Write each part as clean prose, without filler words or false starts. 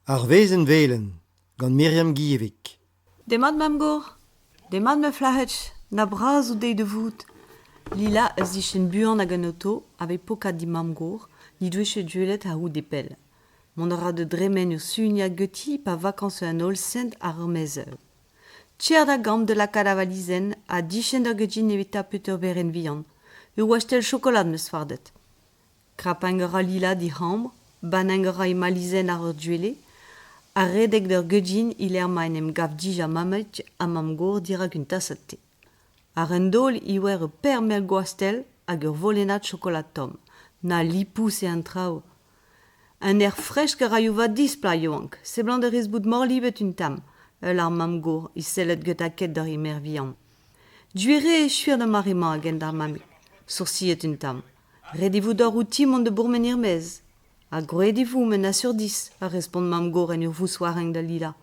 Ar wezenn velen, gant Myriam Guillevic. Demat mamm-gozh. Demat ma flac'hed. Na bras out dezhi da vout. Lila a zichenn buan ag an oto aveit pokat d'he mamm-gozh n'he doe ket gwelet a-c'houde pell. Mont a ra da dremen ur suniad ganti pa vakañs an Hollsent àr ur maez-heol. Tcher da gambr da lakaat ar valizenn ha dichenn d'ar gegin evit tapout ur werenn vihan. Ur wastell chokolad 'm eus fardet. Krapañ a ra Lila d'he c'hambr, bannañ a ra he malizenn àr ur gwele, ha redek d'ur gegin e-lec'h ma en em gav dija mammig ha mamm-gozh dirak un tasad te. Àr un daol e oa ur pemp gwastell hag ur volennad chokolad tomm. Na lipous eo an traoù ! Un aer fresk a raio vad dit, plac'h yaouank. Seblant a rez bout morlivet un tamm, a lâr mamm-gozh é sellet get aked doc'h he merc'h vihan. Gwir eo echuiñ d'ar mare-mañ a-gent ar mammig, soursiet un tamm. Ret e vo deoc'h outi mont da bourmen er-maez. Ha gwraet e vo, m'en asur dis, a respont mamm-gozh en ur vousc'hoarzhin da Lila.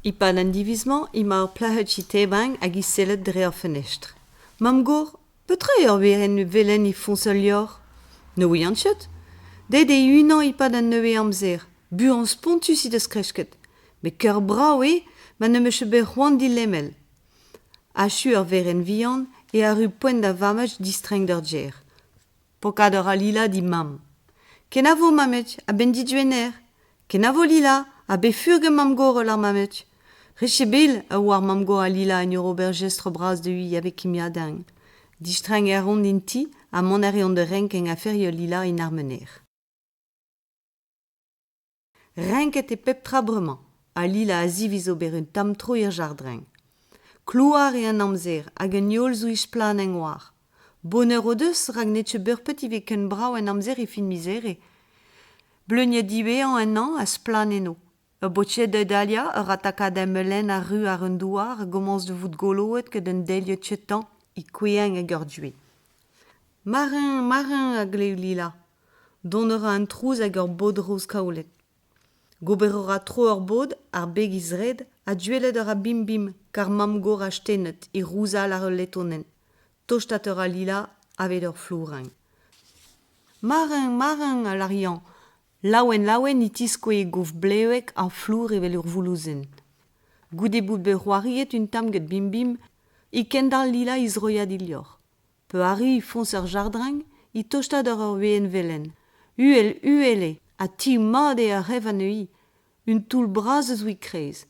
E-pad an diviz-mañ emañ ur plac'hed o tebriñ hag he sellet dre ur fenestr. Mamm-gozh, petra eo ar werenn velen e foñs ul liorzh ? Ne ouian ket. Deuet eo unan e-pad an nevez-amzer. Buan spontus he deus kresket. Met ker brav eo ma n'em eus ket bet c'hoant d'he lemel. Achu ur werenn vihan e arru poent da vammeg distreiñ d'ar gêr. Pokat a ra Lila d'he mamm. Kenavo, mammig, a-benn digwener. Kenavo, Lila, ha bet fur gant mamm-gozh ar mammig. Richebel a oa ar mamm-gozh ha Lila en ur ober jestr bras dezhi aveit kimiadañ. Distreiñ a reont en ti ha mont a reont da renkañ aferioù Lila en armener. Renket eo pep tra bremañ ha Lila a ziviz ober un tamm tro er jardrin. Klouar eo an amzer hag an heol zo e splann war. Boneur o deus rak n'eo ket beurpet ivez ken brav an amzer e fin miz Here. Bleuniet diwezhañ ennañ a splann eno. Ur boched da daliañ, ur atakad melen arru àr an douar a gomañs da vout goloet gant un delioù tchetañ e kouezhañ hag ur duez. Marin, Marin, a glev Lila. Dont a ra an trouz hag ur bod roz-kaouled. Gober a ra tro ur bod, ar beg he zreid, ha gwelet a ra bim-bim kar mamm-gozh astennet e rouzal àr ul letonenn. Tostaat a ra Lila aveit ur flourenn. Marin, Marin, a lâr Yann. Laouen-laouen e tiskouez e gof blevek ha flour evel ur voulouzenn. Goude bout bet c'hoariet un tamm get Bim-Bim e kendalc'h Lila he zroiad e liorzh. Peuarru e foñs ar jardrin e tosta doc'h ur wezenn velen. Uhel, uhel eo ha tev mat eo ar c'hef anezhi. Un toull bras a zo e-kreiz.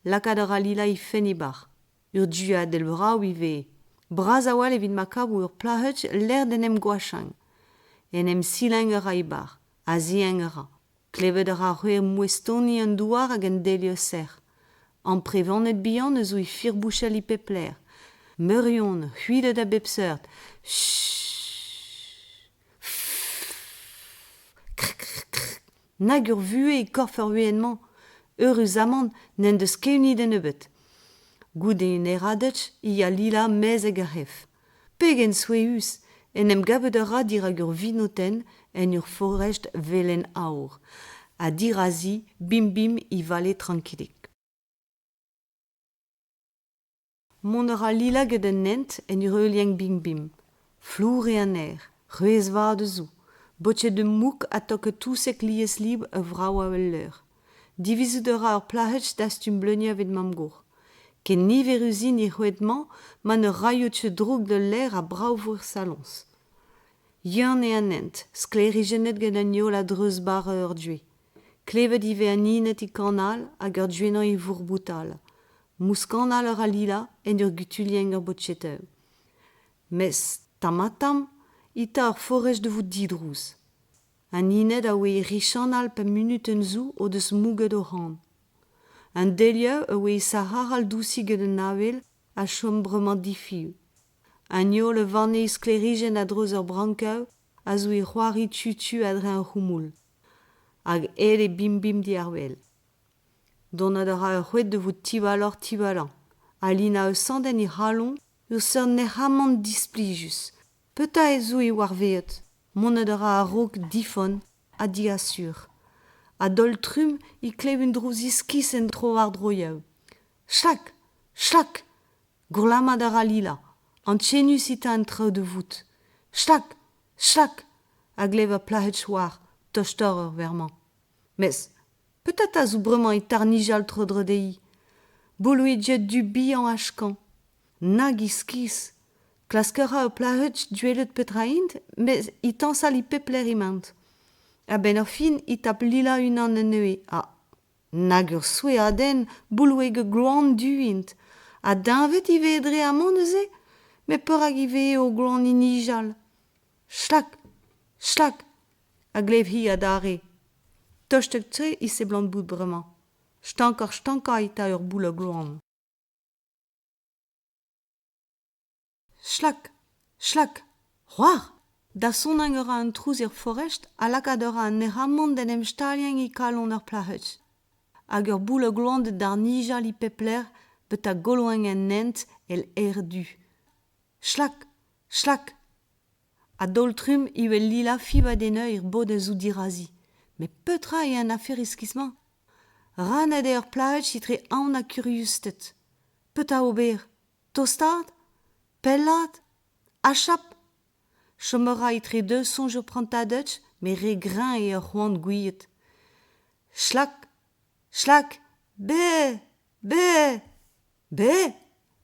Lakaat a ra Lila he fenn e-barzh. Ur duadell vrav ivez. Bras a-walc'h evit ma kavo ur plac'hed lec'h d'en em goachañ. En em silañ a ra e-barzh, azeañ a ra. Klevet a ra c'hweh mouestoni an douar hag an delioù sec'h. Amprevaned bihan a zo e firbouchal e pep lec'h. Meurion, c'hwilet a bep seurt. Nag ur vuhez e korf ar wezenn-mañ ! Eüruzamant n'en deus kevnidenn ebet. Goude un herradeg e ya Lila maez ag ar c'hef. Pegen souezhus ! En em gavet a ra dirak ur vinotenn en ur forest velen aour. Ha dirazi, bim-bim e vale trankilik. Mont a ra Lila gant an hent en ur heuliañ Bim-Bim. Flour eo an aer, c'hwezh vat a zo. Boched mouk ha toket touseg liesliv a vrav al leur. Divizout a ra ur plac'hed dastum bleunioù evit mamm-gozh. Ken niverus int er c'hoad-mañ ma ne raio ket droug d'ul laer ha brav 'vo er saloñs. Yann eo an hent, sklêrijennet gant an heol a-dreuz barr ur duez. Klevet ivez an hined e kanal hag ur duennañ e vourboutal. Mouskanal a ra Lila en ur gutuilhenn ur bocheteu. Mes tamm-ha-tamm e ta ar forest da vout didrouz. An hined a oe richanal pemp munutenn zo o deus mouget o c'han. An delioù a oe sac'haral dousik gant an avel a chom bremañ difiñv. An heol a vanne e sklêrijenn a-dreuz ur brankoù a zo e c'hoari tu-tu a-dreñv ar c'houmoul. Hag aet eo bim-bim diàr-wel. Dont a ra ur c'hoed da vout tiwalloc'h-tiwallañ. Alina eus sañset en he c'halon ur seurt nec'hamant displijus. Petra ez zo e oarveet ? Mont a ra a-raok difonn ha diasur. A-daol-trumm e klev un drouz iskis en trowardroioù. Chlak ! Chlak ! Gourlammat a ra Lila. Ankenius e ta an traoù da vout. Chlak ! Chlak ! a glev ar plac'hed-choar tostoc'h ur wech-mañ. Mes Petra 'ta zo bremañ é tarnijal tro-dro dezhi? Boulouedioù du bihan ha skañv. Nag iskis! Klask a ra ur plac'hed gwelet petra int, met é tañsal e pep lec'h emaint. A-benn ar fin e tap Lila unan anezhe ha, nag ur souezhadenn, bouloueg gloan du int. Ha deñved ivez dre amañ neuze? Met perak ivez eo gloan é nijal? Schlak! Schlak! a glev-hi adarre. Tostek-tre e seblant bout bremañ. Stankoc'h-stankañ e ta ur boull a gloan. Schlak! Schlak! C'hoar! Dasonañ a ra un trouz er forest ha lakaat a ra an nec'hamant d'en em staliañ e kalon ar plac'hed. Hag ur boull a gloan da darnijal e pep lec'h betek goloiñ an hent èl aer du. Schlak! Schlak! A-daol-trumm e wel Lila fiñvadennoù er bod a zo dirazi. Met petra eo an afer iskis-mañ? Rannet eo ar plac'hed etre aon ha kuriusted. Petra ober? Tostaat? Pellaat? Achap? Chom a ra etre daou soñj ur prantadeg met re greñv eo ar c'hoant gouiet. Schlak! Schlak! Be! Be! Be!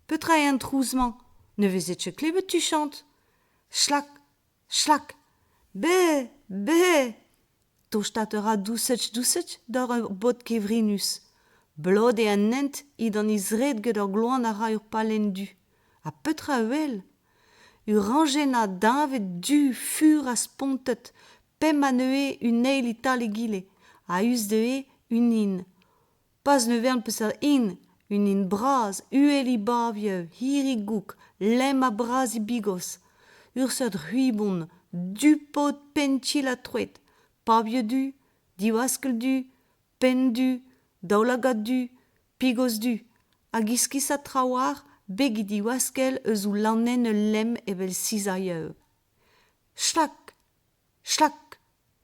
Petra eo an trouz-mañ? Ne vezet ket klevet tuchant. Schlak! Schlak! Be! Be! Tostaat a ra dousig-dousig doc'h ur bod kevrinus. Blot eo an hent edan he zreid get ur gloan a ra ur pallenn du. Ha petra a wel? Ur rañjennad deñved du fur ha spontet, pemp anezhe un eil e-tal egile, a-us dezhe un hin. Pas ne vern peseurt hin, un hin bras, uhel he bavioù, hir he goûg, lemm ha bras he bigos. Ur seurt c'hwibon, du-pod penn-kil-ha-troad, pavioù du, divaskell du, penn du, daoulagad du, pigos du, hag iskisat trawalc'h beg he divaskell eus o lanennoù lemm evel sizailhoù. Schlak! Schlak!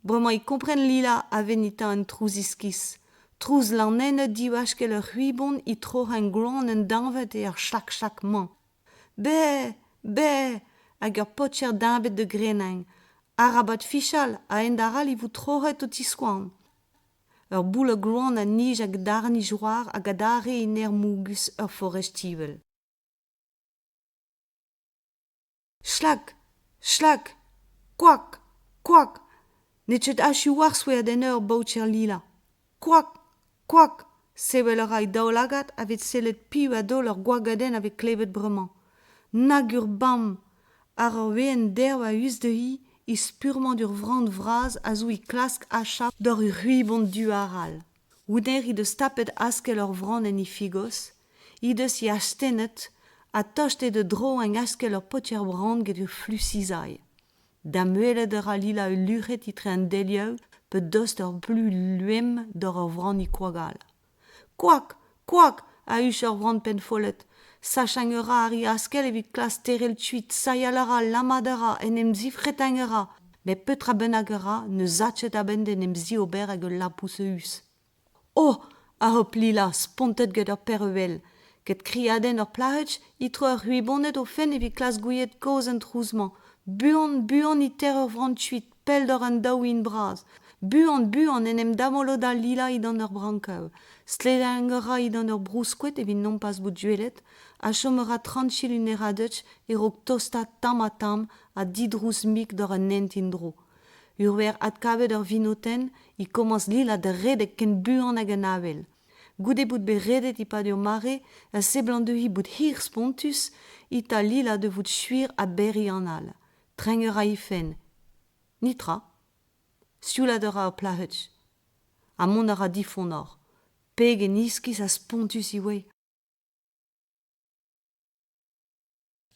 Bremañ e kompren Lila a-benn e ta un trouz iskis. Trouz lanennoù divaskell ur c'hwibon e troc'hañ gloan un dañvad eo ar schlak-schlak-mañ. Be! Be! Hag ur paotr deñved da grenañ. Arabat fichal, a-hend-arall e vo troc'het ho tiskouarn. Ur boull a gloan a nij hag darnij war hag adarre en aer mougus ur forestivel. Schlak! Schlak! Koak! Koak! N'eo ket achu war souezhadenn ur baotr lila. Koak! Koak! Sevel a ra e daoulagad evit sellet piv a daol ur gwagadenn a vez klevet bremañ. Nag ur bam! Àr ur wezenn derv a-us dezhi e spurmant ur vran vras a zo é klask achap doc'h ur c'hwibon du arall. Goude he deus tapet askell ur vran en he figos, he deus he astennet ha tost eo da droiñ askell ur paotr-bran get ur flu-sizailh. Damwelet a ra Lila ul luc'hed etre an delioù pe dost ur plu lemm doc'h ur vran é koagal. Koak! Koak! a huch ur vran pennfollet. Sachañ a ra àr he askell evit klask teurel kuit, sailhal a ra, lammat a ra, en em zifretañ a ra. Met petra bennak a ra, ne za ket a-benn d'en em ziober ag ul lapous eüs. Oh! a hop Lila, spontet get ur pervel. Get kriadenn ur plac'heg e tro ar c'hwiboned o fenn evit klask gouiet kaoz an trouz-mañ. Buan, buan e ter ur vran kuit, pell doc'h an daou hin bras. Buan, buan en em damolo da Lila edan ur brankaou. Stlejañ a ra edan ur brouskoed evit nompas bout gwelet, ha chom a ra tranchil un herradeg e-raok tostaat tamm-ha-tamm ha didrouz-mik doc'h an hent en-dro. Ur wech adkavet ur vinotenn e komañs Lila da redek ken buan hag an avel. Goude bout bet redet e-pad ur mare a seblant dezhi bout hir-spontus e ta Lila da vout skuizh ha berr he anal. Trenk a ra he fenn. Netra. Sioulat a ra ar plac'hed. Ha mont a ra difonoc'h. Pegen iskis ha spontus e oa.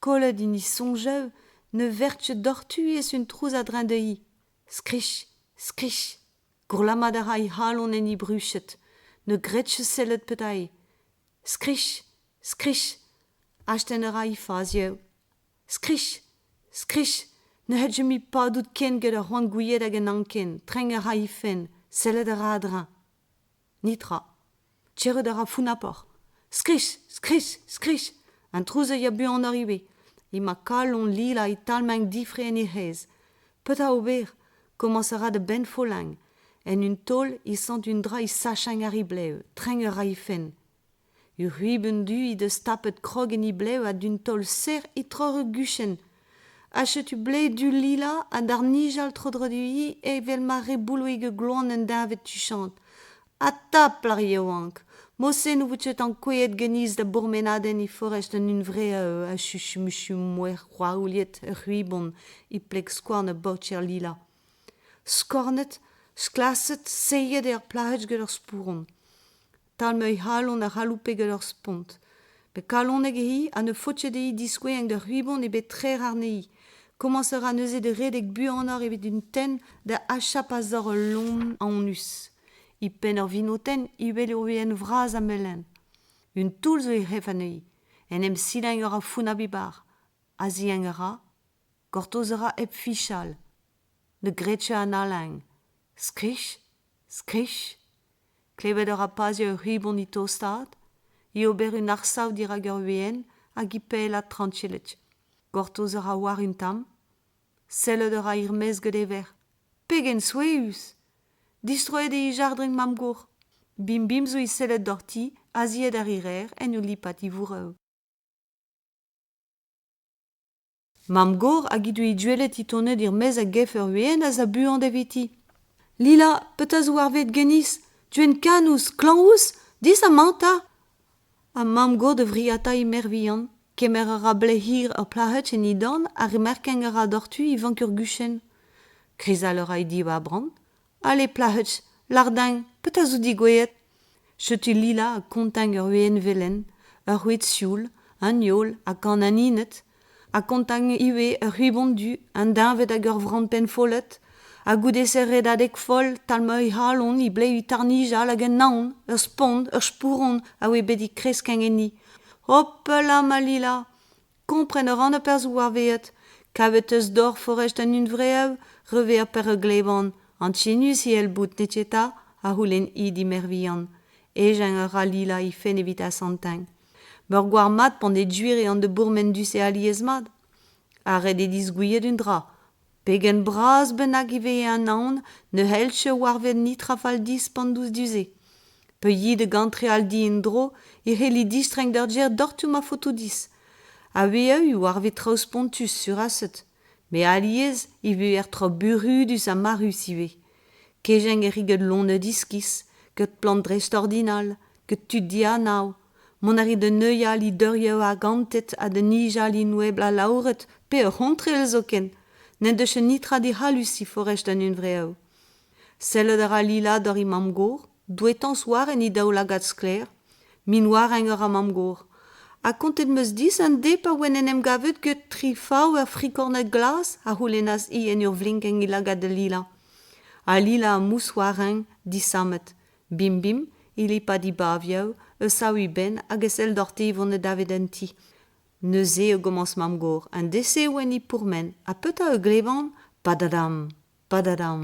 Kollet int he soñjoù, ne verk ket doc'htu ez un trouz a-dreñv dezhi. Skrij! Skrij! Gourlammat a ra he c'halon en he bruched. Ne gred ket sellet petra eo. Skrij! Skrij! Astenn a ra he fazioù. Skrij! Skrij! Ne c'hellje mui padout ken get ur c'hoant gouiet hag an anken. Trenk a ra he fenn, sellet a ra a-dreñv. Netra. Tcherret a ra founnapoc'h. Skrij! Skrij! Skrij! An trouz a ya buanoc'h ivez. Emañ kalon Lila e talmañ difre en he c'hreiz. Petra ober? Komañs a ra da bennfollañ. En un taol e sant un dra é sachañ àr he blev, treiñ a ra he fenn. Ur c'hwibenn du he deus tapet krog en he blev ha d'un taol serr e troc'h ur guchenn. Ha setu blev du Lila ha d'ar-nijal tro-dro dezhi evel ma re boulouig gloan un deñved tuchant. Ha tapl ar yaouank ! Morse ne vo ket ankouaet genis da bourmenadenn e forest an hunvreoù a chuchumuchu c'hoariet ur c'hwibon e pleg skouarn ur baoter Lila. Skornet, sklaset, seiet eo ar plac'hed gant ur spouron. Talm he c'halon a c'haloupe gant ur spont. Met kalonek eo-hi ha ne faot ket dezhi diskouezhañ d'ur c'hwibon ebet trec'h àrnezhi. Komañs a ra neuze da redek buanoc'h evit un tenn da achap a-zoc'h ul loen aonus. E penn ur vinotenn e wel ur wezenn vras ha melen. Un toull zo er c'hef anezhi. En em silañ a ra founnabl e-barh. Azezañ a ra, gortoz a ra hep fichal. Ne gred ket analañ. Skrij, skrij. Klevet a ra paziañ ur c'hwibon é tostaat, é ober un arsav dirak ur wezenn hag é pellat trañchellet. Gortoz a ra war un tamm. Sellet a ra er-maez gant e verc'h. Pegen souezhus ! Distroet eo he jardrin mamm-gozh. Bim-bim zo é sellet doc'hti, azezet àr he rec'h en ur lipat e vourrev. Mamm-gozh hag he doa gwelet é tonet er-maez a gef ur wezenn a za buan daveti. Lila, petra zo war-vet genis ? Gwenn kanous, klañv ous ? Dis amañ 'ta ! Ha mamm-gozh da vriata he merc'h vihan. Kemer a ra blev hir ur plac'hed en he dorn ha remerkañ a ra doc'htu e vank ur guchenn. Krizal a ra he div-abrant. Ale plac'hed, lâr din, petra zo degouezhet ? Setu Lila ha kontañ ur wezenn velen, ur c'hoed sioul, an heol ha kan an hined, ha kontañ ivez ur c'hwibon du, an deñved hag ur vran pennfollet, ha goude-se redadeg foll talm he c'halon he blev é tarnijal hag un aon, ur spont, ur spouron a oa bet é kreskañ enni. Hopala ma Lila ! Kompren a ran ar perzh oarvezet. Kavet 'teus dor forest an hunvreoù, revez ar per a glevan. Ankenius e c'hell bout, n'eo ket 'ta ? a c'houlenn hi d'he merc'h-vihan. Ejañ a ra Lila he fenn evit asantañ. Meur goar mat pan eo gwir eo an da bourmen du-se alies-mat. Ha ret eo disgouiet un dra. Pegen bras bennak e veze an aon ne c'hellje oarvet netra fall dispan diouzh du-se. Pa yi da gantreal di en-dro e c'helli distreiñ d'ur gêr doc'htu ma faoto dis. A-wechoù oarvet traoù spontus sur-aset. Met alies e vezer traoù burzhudus ha marrus ivez. Kejañ a ri gant loened iskis, gant plant dreistordinal, gant tud dianav. Mont a ri da neuial e deurioù argantet ha da nijal en oabl alaouret pe ur c'hontrel zoken. N'en deus ket netra dic'hallus e forest an hunvreoù. Sellet a ra Lila doc'h he mamm-gozh, douetañs oar en he daoulagad sklaer. Minwareñ a ra mamm-gozh. Ha kontet 'm eus dis un deiz pa oan en em gavet get tri fav er frikorneg glas ? a c'houlennas-hi en ur vlinkañ he lagad da Lila. Ha Lila ha mousc'hoarzhin, disammet. Bim-bim, e lipad he bavioù, e sav he benn hag e sell doc'hti e vont davet an ti. Neuze e gomañs mamm-gozh, an deiz-se e oan e pourmen ha petra a glevan ? Padadam ! Padadam !